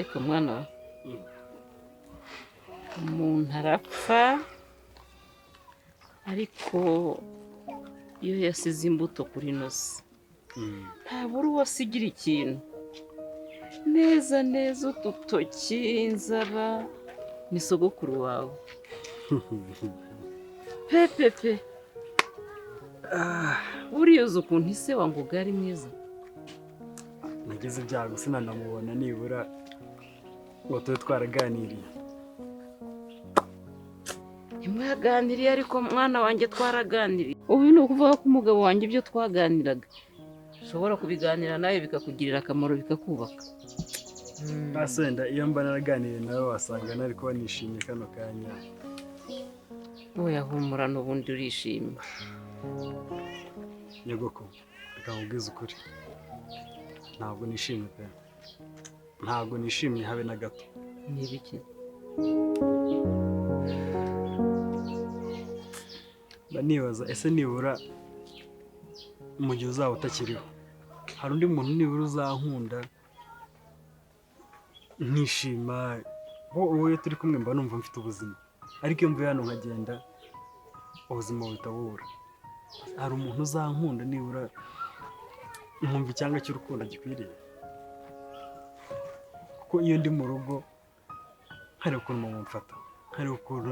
Ariko mwana wa, umuntu arapfa, ariko iyo yasize imbuto kuri ino si, ntabura uwo asigira ikintu. Neza neza udutoki, inzara ni sogokuru wawe pepepe. Buriya uzi ukuntu ise wa Ngoga ari mwiza? Nagize ibyago sinanamubona nibura ngo tube twaraganiriye. Ntimwaganiriye, ariko mwana wanjye twaraganiriye. Ubu ni ukuvuga ko umugabo wanjye ibyo twaganiraga ushobora kubiganira nawe bikakugirira akamaro, bikakubaka. Basi wenda iyo mba naraganiriye nawe wasanga nari kuba nishimye kano kanya. Oya, humura, n'ubundi urishimye. Nyogoko, reka nkubwize ukuri, ntabwo nishimye pe, ntabwo nishimye habe na gato. Ni ibiki? Mba nibaza, ese nibura mu gihe uzaba utakiriho hari undi muntu nibura uzankunda nkishima? Wowe iyo turi kumwe mba numva mfite ubuzima, ariko iyo mvuye hano nkagenda ubuzima buhita bubura. Hari umuntu uzankunda nibura nkumva icyanga cy'urukundo gikwiriye? Kuko iyo ndi mu rugo hari ukuntu mama amfata, hari ukuntu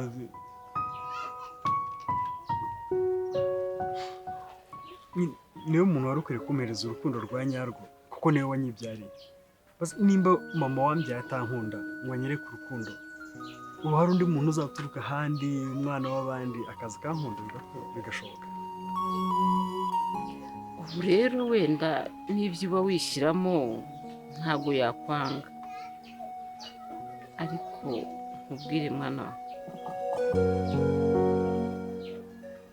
niwe muntu wari ukwiye kumpereza urukundo rwa nyarwo, kuko niwe wanyibyariye. Basi nimba mama wambyaye atankunda ngo anyereke urukundo, ubu hari undi muntu uzaturuka ahandi, umwana w'abandi, akaza akankunda bigashoboka? Ubu rero wenda n'ibyo uba wishyiramo ntabwo yakwanga, ariko nkubwire mwana wawe,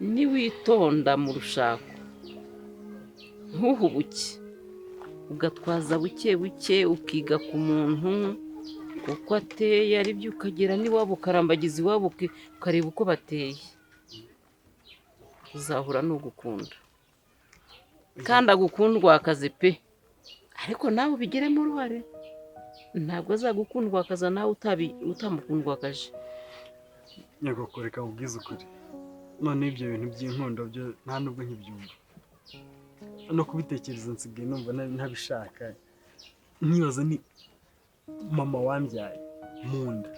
niwitonda mu rushako ntuhubuke, ugatwaza buke buke, ukiga ku muntu uko ateye, aribyo ukagera n'iwabo ukarambagiza iwabo, ukareba uko bateye, uzahura n'ugukunda kandi agukundwakaze pe. Ariko nawe ubigiremo uruhare, ntabwo azagukundwakaza nawe utamukundwakaje. Nyogoko, reka nkubwize ukuri, none ibyo bintu by'inkundo byo nta nubwo nkibyumva, no kubitekereza nsigaye numva ntabishaka. Nkibaza ni mama wambyaye mu nda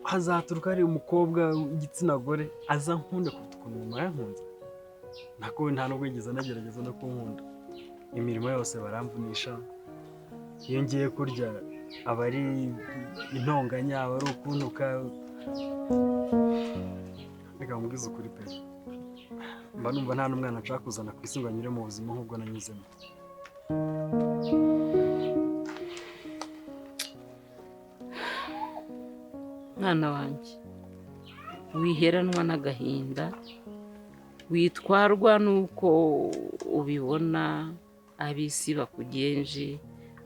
hazaturuka hari umukobwa w'igitsina gore aza nkunda kuruta ukuntu mama yankunze? Nako nta nubwo yigeze anagerageza no kunkunda. Imirimo yose baramvunisha, iyo ngiye kurya aba ari intonganya, aba ari ukuntuka. Reka nkubwize ukuri pe, mba numva nta n'umwana nshaka kuzana ku isi ngo anyure mu buzima nk'ubwo nanyuzemo. Mwana wanjye, wiheranwa n'agahinda, witwarwa n'uko ubibona ab'isi bakugenje,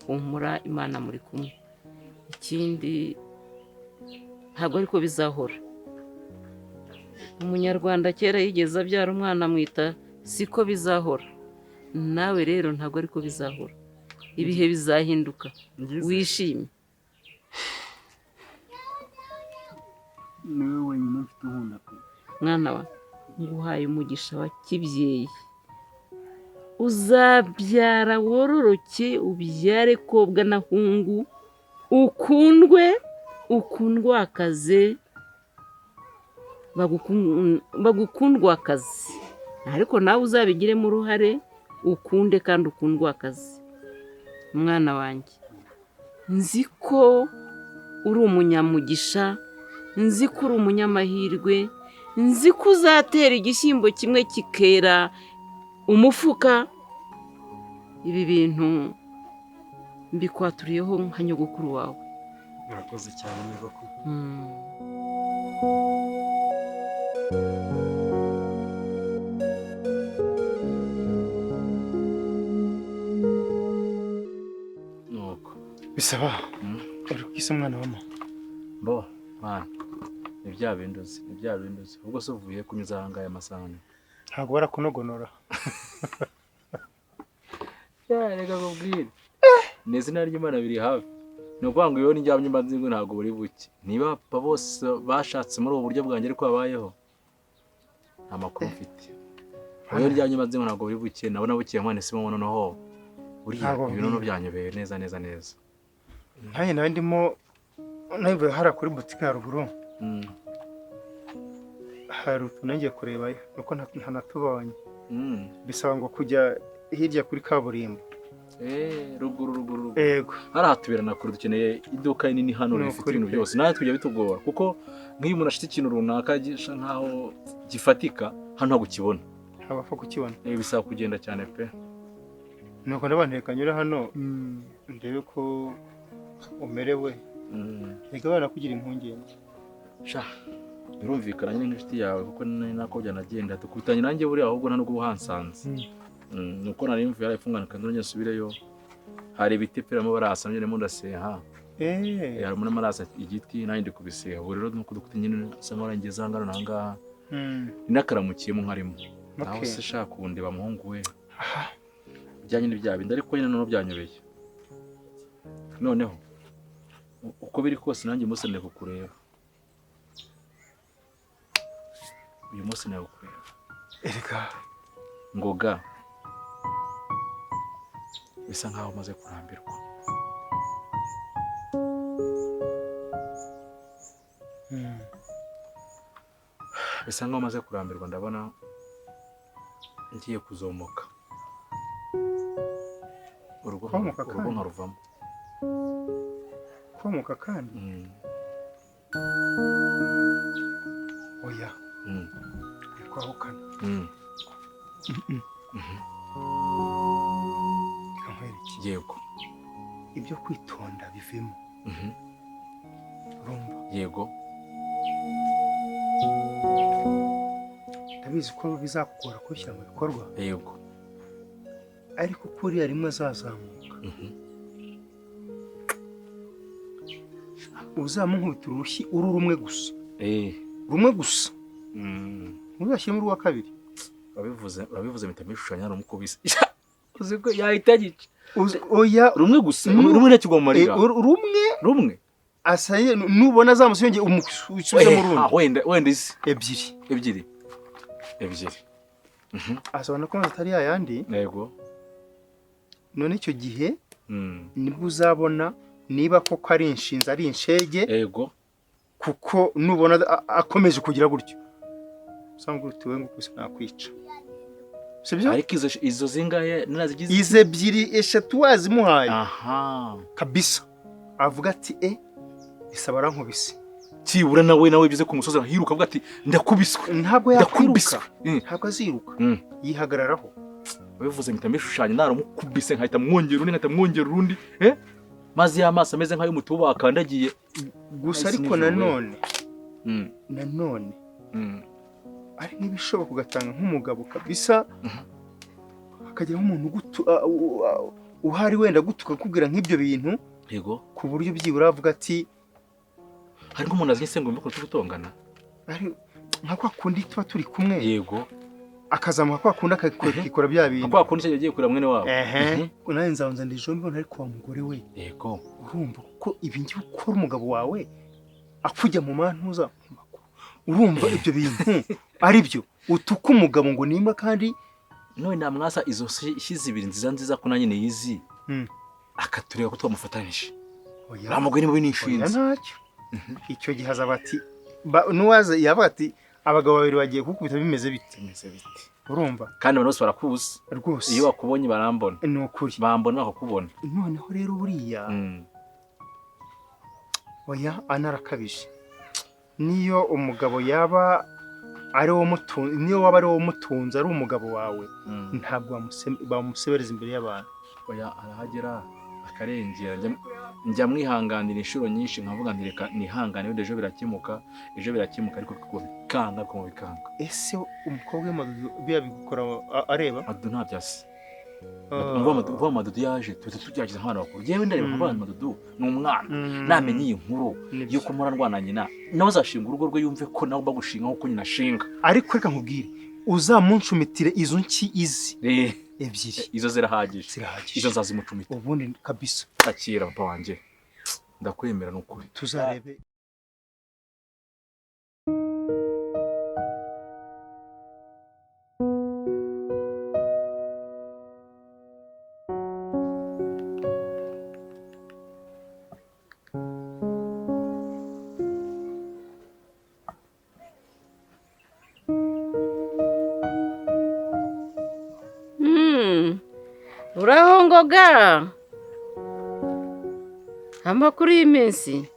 humura, Imana muri kumwe. Ikindi ntabwo ariko bizahora. Umunyarwanda kera yigeze abyara umwana amwita siko bizahora, nawe rero ntabwo ariko bizahora, ibihe bizahinduka. Ngize. Wishime. Niwe wenyine mfite unkunda pe. Mwana wa, nguhaye umugisha wa kibyeyi, uzabyara wororoke, ubyare kobwa na hungu, ukundwe, ukundwakaze, bagukundwakaze, ariko nawe uzabigiremo uruhare, ukunde kandi ukundwakaze. Mwana wanjye, nzi ko uri umunyamugisha, nzi ko uri umunyamahirwe, nzi ko uzatera igishyimbo kimwe kikera umufuka. Ibi bintu mbikwaturiyeho nka nyogokuru wawe. Murakoze cyane nyogokuru. Nuko. Bisaba uri kwisa umwana wa mama. Bo mwana, ni bya bindi uzi, ni bya bindi uzi. Ubwo se uvuye kunyuza aha ngaha amasahani? Ntabwo barakunogonora. Reka nkubwire. Ni izina ry'Imana biri hafi. Ni ukuvuga ngo iyo ndyamye mba nzi ngo ntabwo buri buke. Niba papa bose bashatse muri ubu buryo bwanjye ariko babayeho, nta makuru mfite. Iyo ndyamye mba nzi ngo ntabwo buri buke, nabona bukeye mwana isi noneho buriya Ntabwo ibintu bwira. byanyobeye neza neza neza. Nanjye nawe ndimo navuye hariya kuri butike haruguru. Hari utuntu ngiye kurebayo nuko ntanatubonye. Bisaba ngo kujya hirya kuri kaburimbo. Ruguru ruguru ruguru. Ego. Hariya hatubera kure, dukeneye iduka rinini hano Ni rifite ukuri ibintu pe. byose. Natwe tujya bitugora kuko nk'iyo umuntu afite ikintu runaka gisa nkaho gifatika, hano ntabwo ukibona. Ntabwo apfa kukibona. Bisaba kugenda cyane pe. Nuko ndabona reka nyure hano ndebe ko umerewe. Reka banakugira impungenge. Sha, birumvikana nyine nk'inshuti yawe, kuko ni nako byanagenda dukubitanye nanjye buriya, ahubwo nta nubwo uba uhansanze. Nuko nari mvuye hariya ifungana kandi nongeye nsubireyo, hari ibiti pe barimo barasa, nanjye ndimo ndaseha. Harimo n'amarasa igiti, nanjye ndi kubiseha ubu rero. Nuko dukubita nyine asa nkaho arangeze aha ngaha n'aha ngaha. Ni n'akaramukiyemo nkarimo naho. Se shaka kundeba muhungu we, bijyanye n'ibya bindi, ariko nyine noneho byanyobeye. Noneho uko biri kose nanjye umunsi nari kukureba, uyu munsi nari kukureba. Erega. Ngoga bisa nkaho umaze kurambirwa. Bisa nkaho umaze kurambirwa. Ndabona ngiye kuzomoka urugo, Komoka urugo kandi? nkaruvamo. Komoka kandi? Oya. Kwahukana. Reka nkwereke. Yego. Ibyo kwitonda bivemo. Urumva? Yego. Ndabizi ko bizakugora kubishyira mu bikorwa. Yego. Ariko kuriya rimwe azazamuka, uzamunkubita urushyi uru rumwe gusa. Rumwe gusa. Ntuzashyiremo urwa kabiri. Urabivuze, urabivuze mpita mbishushanya hano mukubise, uzi ko yahita agica. Oya. Rumwe gusa. Rumwe ntakigwa mu marira. Rumwe. Rumwe. Asaye nubona azamutse yongeye umusubizemo Ah, urundi. Wenda wenda izi Ebyiri. Ebyiri ebyiri. Asobanura ko amazi atari yayandi. Yego. None icyo gihe nibwo uzabona niba koko ari inshinzi, ari inshege. Yego. Kuko nubona akomeje kugira gutyo, usanga uti we ngo nakwica, sibyo? Ariko izo zingahe nazigize? Izi ebyiri, eshatu wazimuhaye kabisa, avuga ati e isaba arankubise. Byibura nawe bize ku musozi hiruka avuga ati ndakubiswe. Ntabwo yakwiruka. Ndakubiswe. Ntabwo aziruka. Yihagararaho. Wabivuze mpita mbishushanya, naramukubise nkahita mwongera undi, nkahita mwongera urundi, maze y'amaso ameze nk'ay'umutubu bakandagiye. Gusa Ese ariko nijoro we. nanone nanone ari nk'ibishoboka ugatanga nk'umugabo kabisa, hakagira nk'umuntu uhari wenda agutuka akubwira nk'ibyo bintu, ku buryo byibura avuga ati Hari nk'umuntu azi se ngo mbe turi gutongana? Ari nka kwa kundi tuba turi kumwe, akazamuka kwa kundi akikora bya Nka bintu. kwa kundi cyagiye agiye kureba mwene wabo. Ehe, nawe nzabanza ndijombe mbona, ariko wa mugore we, urumva ko ibi ngibi ukora umugabo wawe akujya mu mantuza mu makuru, urumva ibyo bintu ari byo utuka umugabo ngo nimba kandi None namwasa izo shyi zibiri nziza nziza ko nanjye niyizi, akatureba ko twamufatanyije. Oya. Uriya mugore niwe Oya, nishinze. ntacyo. Icyo gihe azaba ati n'uwaza yavuga ati abagabo babiri bagiye kukubita, bimeze bite? Bimeze bite? Urumva? Kandi abantu bose barakuzi. Rwose. Iyo bakubonye barambona. Ni ukuri. Bambona bakakubona. Noneho rero buriya, oya, anarakabije. Niyo umugabo yaba ari wo mutunze, niyo waba ari wo mutunze, ari umugabo wawe, ntabwo bamusebereza imbere y'abantu. Oya, arahagera akarengera. Njya mwihanganira inshuro nyinshi, nkavuga nti reka nihangane, wenda ejo birakemuka, ejo birakemuka, ariko bikanga, bikanga, bikanga. Ese umukobwa w'amadudu biya bigukora areba? Madudu ntabyo azi. Uva Madudu yaje tuhita tugerageza nk'abantu bakuru. Yewe, ndareba nkavuga nti Madudu ni umwana, namenye iyi nkuru Nibyo. yuko mpora ndwana nyina, nawe azashinga urugo rwe yumve ko nawe ugomba gushinga nk'uko nyina ashinga. Ariko reka nkubwire, uzamunshumitire izo nshyi izi. Ebyiri. Izo zirahagije. Zirahagije. Izo nzazimucumita. Ubundi kabisa. Akira papa wanjye. Ndakwemera nukuri. Tuzarebe. Uraho Ngoga, amakuru y'iminsi.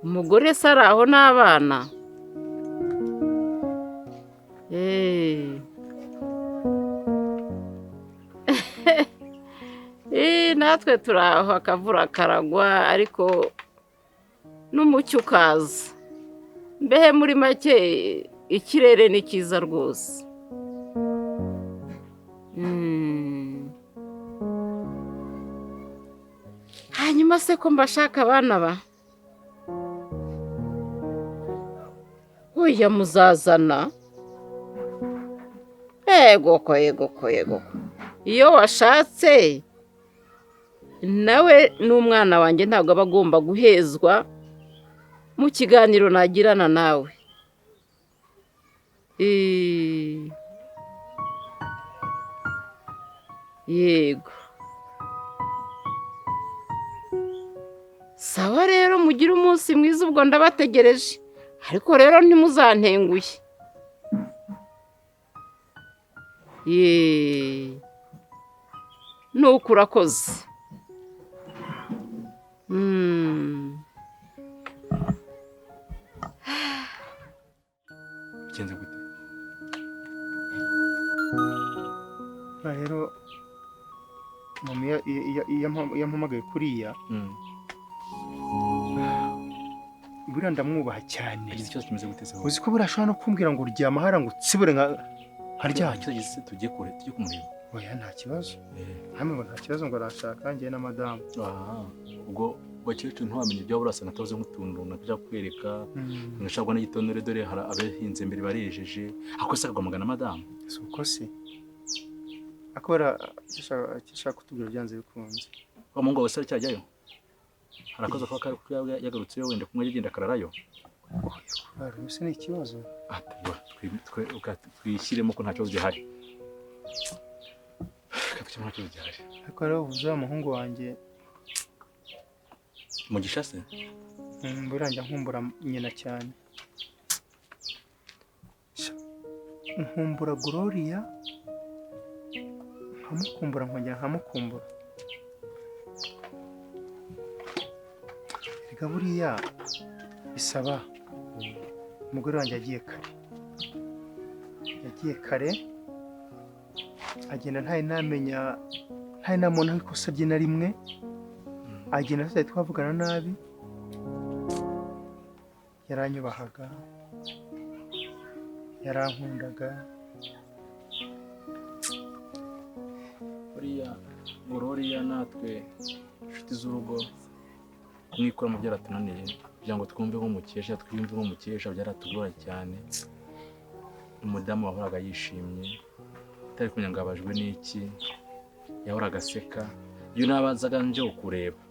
Umugore se ari aho n'abana? Natwe turi aho, akavura karagwa ariko n'umucyo ukaza. Mbehe muri make ikirere ni cyiza rwose. Hanyuma se ko mbashaka abana ba oya muzazana? Yegoko yegoko yegoko, iyo washatse nawe n'umwana wanjye ntabwo aba agomba guhezwa mu kiganiro nagirana nawe. Yego sawa rero, mugire umunsi mwiza, ubwo ndabategereje, ariko rero ntimuzantenguye. Ye nuko urakoze. Bigenze gute? Rero mama iyo yampamagaye kuriya buriya ndamwubaha cyane. Agize ikibazo kimeze gute se? Uzi ko buriya ashobora no kumbwira ngo uryama hariya ngo utsibure nkaryama. Ikibazo tujye kure, tujye kumureba. Oya nta kibazo. Hamwe ngo nta kibazo ngo arashaka njye na madamu. Ubwo bakecuru ntiwamenya ibyo urasa natabuze nk'utuntu nakajya kwereka ngashaka n'igitonore, dore hari abahinze imbere barejeje, ako se akagwamagana madamu. Si uko se akora ashaka kutubwira byanze bikunze. Wa mungu wawe se aracyajyayo? Hari akazi kaba yagarutseyo wenda kumwe agenda akararayo. Oya kurara se ni ikibazo. Twishyiremo ko nta kibazo gihari. Nta kibazo gihari. Ariko rero uvuze wa muhungu wanjye Mugisha se? Buriya njya nkumbura nyina cyane. Nkumbura Gloria, nkamukumbura nkongera nkamukumbura. Erega buriya bisaba umugore wanjye yagiye kare. Yagiye kare agenda ntari namenya, ntari namubonaho ikosa rye na rimwe. Agenda tutari twavugana nabi, yaranyubahaga, yarankundaga. Buriya Gloria natwe inshuti z'urugo kumwikuramo byaratunaniye, kugira ngo twumve nk'umukesha, twiyumve nk'umukesha byaratugora cyane. Umudamu wahoraga yishimye, atari kumenya ngo abajwe n'iki, yahoraga aseka. Iyo nabazaga nje kureba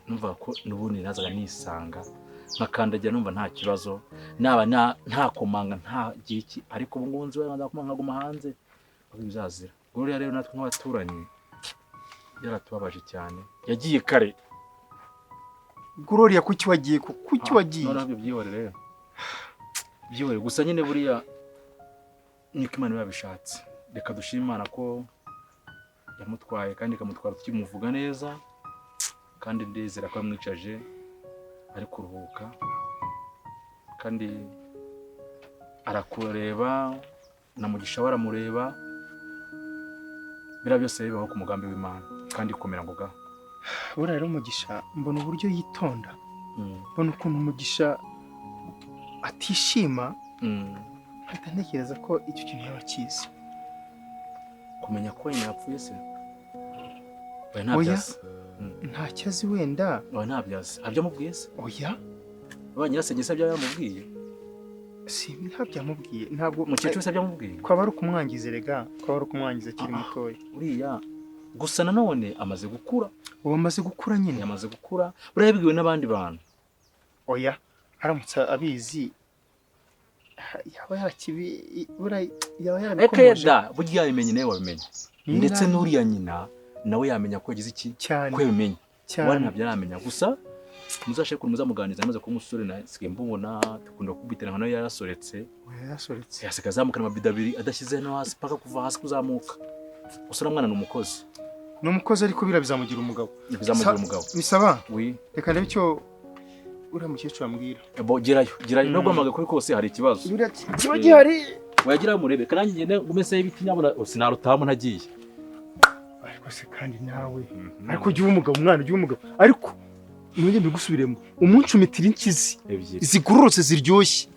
numva ko n'ubundi nazaga nisanga nkakandagira numva nta kibazo, naba nta komanga nta giki, ariko ubu ngubu nzi ndakomanga nkaguma hanze bizazira. Gloria rero natwe nk'abaturanyi yaratubabaje cyane, yagiye kare. Gloria kuki wagiye? Kuki wagiye? None nabyo byihorere rero, byihorere gusa nyine buriya niko Imana yabishatse. Reka dushime Imana ko yamutwaye kandi ikamutwara tukimuvuga neza, kandi ndizera ko yamwicaje ari kuruhuka, kandi arakureba na Mugisha we aramureba. Biriya byose bibaho ku mugambi w'Imana kandi komera Ngoga. Buriya rero Mugisha mbona uburyo yitonda, mbona ukuntu Mugisha atishima, mpita ntekereza ko icyo kintu yaba akizi. Kumenya ko nyina yapfuye se? Oya ntabyo azi. Ntacyo azi wenda. Oya ntabyo azi. Abyo amubwiye se? Oya. Ba nyirasenge se ibyo yamubwiye? Si ntabyamubwiye, ntabwo Mukecuru se byamubwiye? Kwaba ari ukumwangiza rega, kwaba ari ukumwangiza akiri mutoya. Uriya gusa nanone amaze gukura. Ubu amaze gukura nyine. Yamaze gukura, buriya yabibwiwe n'abandi bantu. Oya, aramutse abizi yaba yarakibi, buriya yaba yarabikomoje. Eka burya yabimenye nawe wabimenye. Ndetse n'uriya nyina nawe yamenya ko yagize iki, cyane ko yabimenye. Cyane. Ntabyo aramenya gusa muzashake ukuntu muzamuganiriza amaze kuba umusore, nasigaye mbubona dukunda kubitana nawe yarasoretse. Yarasoretse. Yasigaye azamukana amabido abiri adashyize no hasi paka kuva hasi kuzamuka. Gusa uriya mwana ni umukozi. Ni umukozi ariko biriya bizamugira umugabo. Bizamugira umugabo. Bisaba. Oui. Reka ndebe icyo uriya mukecuru ambwira. Bo gerayo, gerayo. Nubwo amaga kuri kose hari ikibazo. Kiba gihari. Wagerayo murebe kandi ngende ngume se ibiti nyabona sinarutamo ntagiye. Ariko se kandi nawe ariko ujye umugabo umwana ujye umugabo ariko nujye mbigusubiremo umunsi umitira inkizi ebyiri zigororotse ziryoshye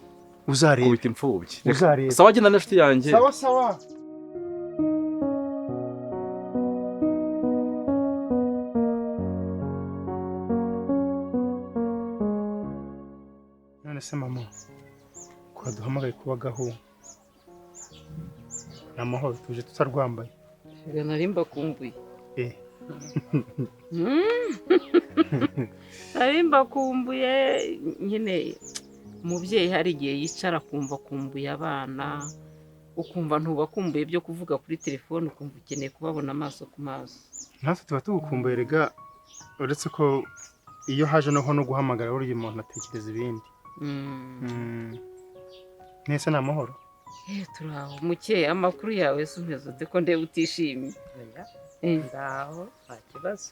uzareba kubita imfubyi. Uzareba. Sawa genda n'inshuti yanjye. Sawa sawa. None se mama ko duhamagaye kubagaho ni amahoro tuje tutarwambaye. Nari mbakumbuye. Nari mbakumbuye nyine. Umubyeyi hari igihe yicara akumva akumbuye abana, ukumva ntubakumbuye byo kuvuga kuri telefone, ukumva ukeneye kubabona amaso ku maso. Natwe tuba tugukumbuye rega, uretse ko iyo haje no guhamagara burya umuntu atekereza ibindi. Nese ni amahoro? Turaho mukeye. Amakuru yawe se umeze ute ko ndeba utishimye? Ndaho nta kibazo.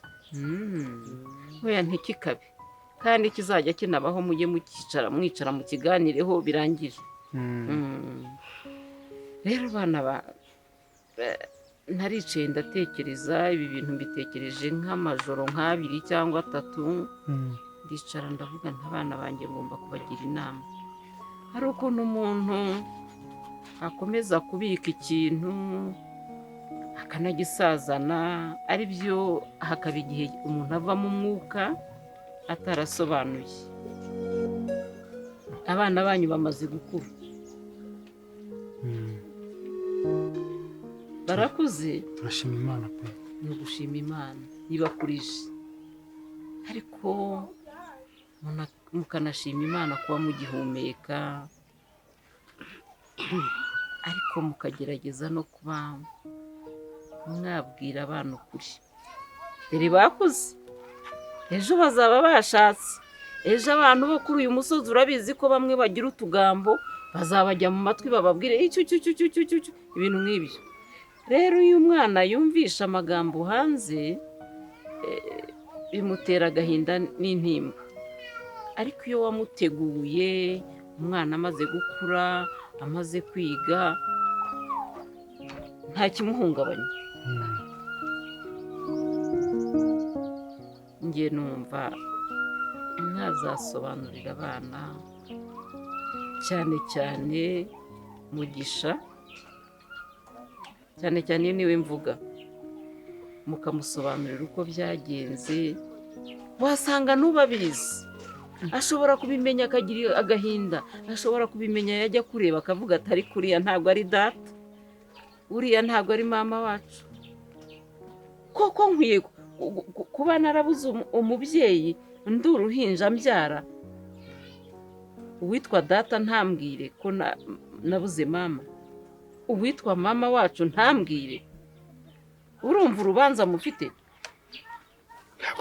Oya ntikikabe kandi kizajya kinabaho, mujye mukicara mwicara mukiganireho birangire. Rero bana naricaye ndatekereza ibi bintu mbitekereje nk'amajoro nk'abiri cyangwa atatu. Ndicara ndavuga nti abana banjye ngomba kubagira inama. Hari ukuntu umuntu akomeza kubika ikintu akanagisazana, ari byo hakaba igihe umuntu avamo umwuka atarasobanuye. Abana banyu bamaze gukura, barakuze. Turashima Imana pe. Ni ugushima Imana ibakurije, ariko mukanashima Imana kuba mugihumeka, ariko mukagerageza no kuba mwabwira abana ukuri. Dore bakuze, ejo bazaba bashatse, ejo abantu bo kuri uyu musozi urabizi ko bamwe bagira utugambo, bazabajya mu matwi bababwire icyo cyo cyo cyo cyo ibintu nk'ibyo. Rero iyo umwana yumvisha amagambo hanze bimutera agahinda n'intimba, ariko iyo wamuteguye umwana amaze gukura amaze kwiga nta kimuhungabanya. Njye numva mwazasobanurira abana cyane cyane Mugisha, cyane cyane iyo niwe mvuga, mukamusobanurira uko byagenze. Wasanga n'ubabizi ashobora kubimenya akagira agahinda, ashobora kubimenya yajya kureba akavuga ati ariko uriya ntabwo ari data, uriya ntabwo ari mama wacu. Koko nkwiye kuba narabuze umubyeyi ndi uruhinja mbyara, uwitwa data ntambwire ko nabuze mama, uwitwa mama wacu ntambwire. Urumva urubanza mufite?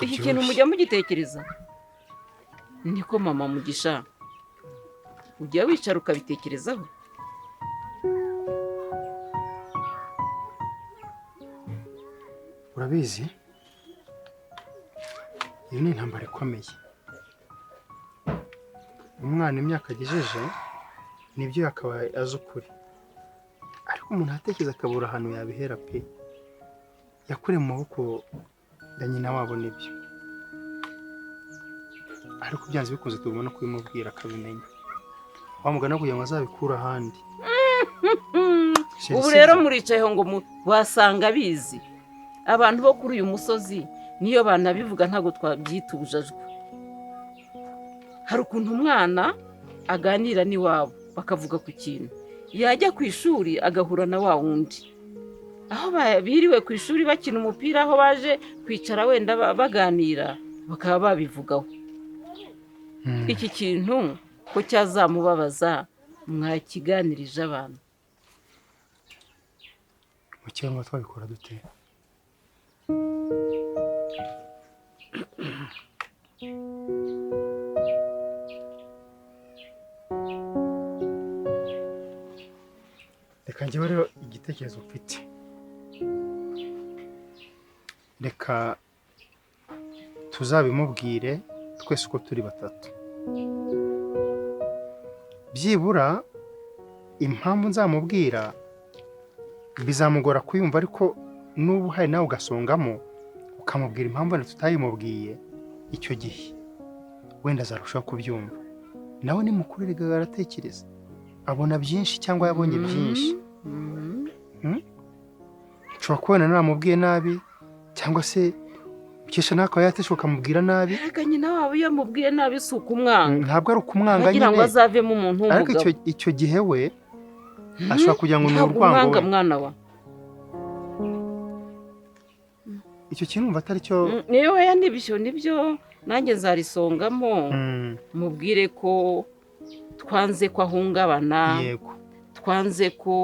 Iki kintu mujya mugitekereza? Niko mama Mugisha, ujya wicara ukabitekerezaho? Urabizi iyo ni intambara ikomeye. Umwana imyaka agejeje nibyo yakabaye azi ukuri, ariko umuntu atekereza akabura ahantu yabihera pe. Yakuriye mu maboko ya nyina wabo nibyo, ariko byanze bikunze tugomba no kubimubwira akabimenya. Wamugana kugira ngo azabikure ahandi. Ubu rero muricayeho ngo wasanga abizi. Abantu bo kuri uyu musozi niyo banabivuga ntabwo twabyita ubujajwe. Hari ukuntu umwana aganira n'iwabo bakavuga ku kintu, yajya ku ishuri agahura na wa wundi, aho biriwe ku ishuri bakina umupira, aho baje kwicara wenda baganira bakaba babivugaho. Iki kintu ko cyazamubabaza, mwakiganirije abantu? Mu cyangwa twabikora dute? Reka njyewe rero igitekerezo mfite, reka tuzabimubwire twese uko turi batatu, byibura impamvu nzamubwira bizamugora kuyumva, ariko n'ubu hari nawe ugasongamo ukamubwira impamvu wenda tutayimubwiye icyo gihe, wenda azarushaho kubyumva. Nawe ni mukuru erega aratekereza, abona byinshi cyangwa yabonye byinshi. Nshobora kubona namubwiye nabi, cyangwa se ukesha nawe akaba yateshuka ukamubwira nabi. Erega nyina wabo iyo amubwiye nabi si ukumwanga, Ntabwo ari ukumwanga kugira ngo nyine, azavemo umuntu ariko w'umugabo. icyo gihe we ashobora kugira ngo ni Ntabwo urwango umwanga we. mwana wa. Icyo kintu numva atari cyo. Niyo weya nibyo nibyo, nanjye nzarisongamo mubwire ko twanze ko ahungabana, Yego. twanze ko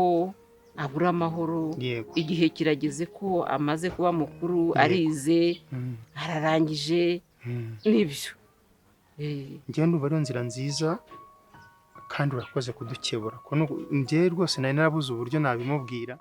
abura amahoro. Yego. Igihe kirageze ko amaze kuba mukuru, arize, ararangije, nibyo. Njyewe ndumva ari inzira nziza, kandi urakoze kudukebura. Njyewe rwose nari narabuze uburyo nabimubwira.